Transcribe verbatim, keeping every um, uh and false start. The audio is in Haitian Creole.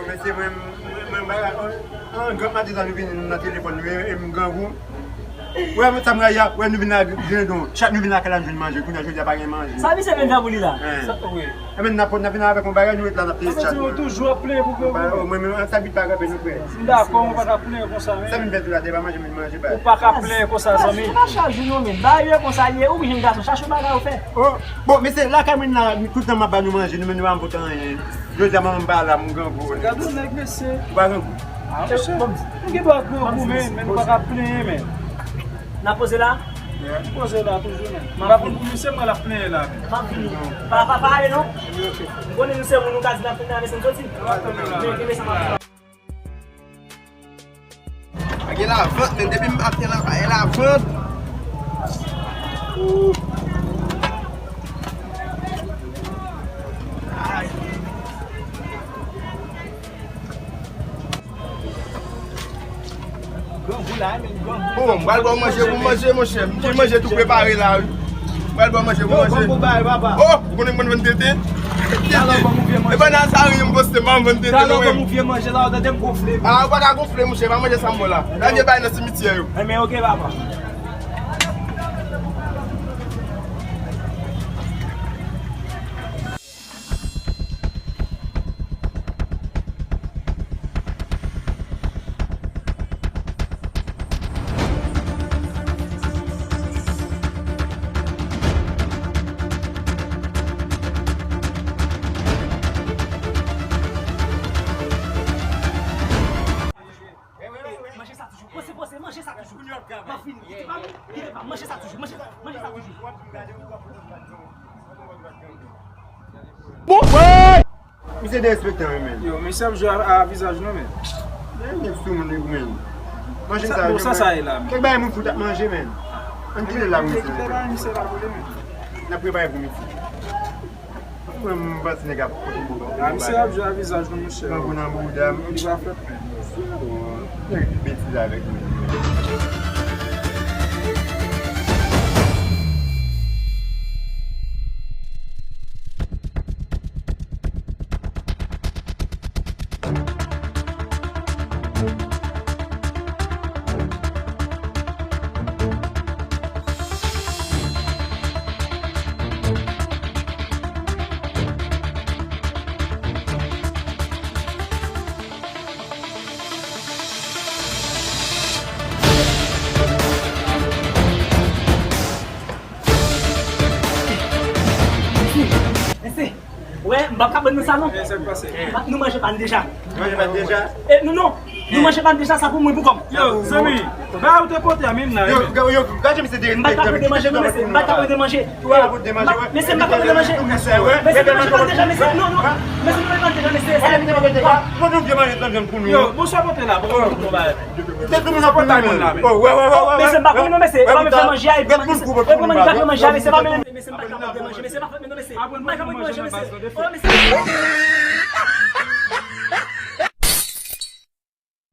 Mesye, mwen, mwen, mwen, bagay, an, an, gran maten sa nou vini nan telefòn, nou, e, e, m grangou. Wè, sa m rayi a, wè, nou vin la, grandon. Chak nou vin lakay la, nou vin manje. Kounye a, jodi a, pa gen manje. Sa misye vin fè pou li la? Sa, wi. E men, n ap, n ap vin avèk yon bagay, nou ret la, n ap peye chat. Sa vle di ou toujou ap plenyen pou grangou? Mwen, mwen, sa vit pa kanpe, nou frè. M dakò, mwen pa ka plenyen konsa, men. Sa vin fè tou la, te pa manje, men manje, bay. Ou pa ka plenyen konsa, zanmi. Se pa chak jou, non, men. Bagay yo konsa, li ye, ou jèn gason, chache yon bagay ou fè. Oh, bon, mesye, lakay mwen la, tout tan m ap ba nou manje, nou menm nou pa pote anyen. Jodi a, manman m pa la, m grangou. Gade yon nèg, mesye. Ou pa grangou? Ah, mesye, nou gen dwa grangou, men, men nou pa ka plenyen, men. N ap poze la? Yeah. Poze la toujou, men. M ap vin pou misye, mwen l ap plenyen la, men. M ap vini. Pa, pa, pa ale, non. M konnen nou se moun, nou ka di n ap vini la, mesye, m soti. Men, men, mesye, m ap Pa gen lavant, men depi m ap gen la, pa gen lavant. Ooh. Ay. Grangou la, men grangou. Bon, m pral ba w manje pou manje, monchè. M gen manje tou prepare la, wi. M pral ba w manje pou manje. Yo, grangou bay, papa. Oh, ou konnen m konn vann tenten? Talè ban m vye manje. E pa nan sa ri m poste, m vann tenten. Talè ban m vye manje la, ou tande m gonfle. Ah, ou pa ka gonfle, monchè, pa manje sa m ba w la. Nan vye bay nan simityè yo. Enben, oke, papa. Manje sa toujou. Pose, pose, manje sa toujou. M ap vini. Kite pa m, kite pa m. Manje sa toujou. Manje, manje sa toujou. Bon, misye derespektan wi, men. Yo, misye ap jwe a, a vizaj nou, men. Men nèg sou moun li, men. Manje sa, bon, sa, sa ye la, men. Kèk bagay moun fout ap manje, men. Ann kite l la pou misye. Kite bagay misye la pou li, men. N ap prepare pou misye. Mwen, m panse nèg ap pote m pou. A, misye ap jwe a vizaj nou, monchè. Grangou nan bouda m. Li pa fèt, men. Nèg betiz avèk mwen. Mesye, wè, m p ap ka pran nan sa non. Sa k pase? M ap, nou manje pa n deja. Nou manje pa n deja? E, nou non. Nou manje pa n deja, sa pou mwen, pou kò m. Yo, zanmi, ba ou te pote a menm nan. Yo, yo, gade misye derespektan. M pa ka pote manje, non, mesye, m pa ka pote manje. Ou pa pote manje, wè. Mesye, m pa ka pote manje. Mesye, nou manje pa n deja, mesye. Non, non. Mesye, nou manje pa n deja, mesye. Mwen nou vye manje tann pou nou. Yo, bon, sa pote la, bon, bon, bon, ba. Tèt nou nan pòtay moun la, men. Oh, wè, wè, wè, wè. Mesye, m pa konn non, mesye. E pa mwen fè manje a, e pa manje a, mesye. E pa mwen fè manje a, mesye, pa mwen. Mesye, m pa ka manje, mesye. M pa ka manje, mesye. Oh, mesye.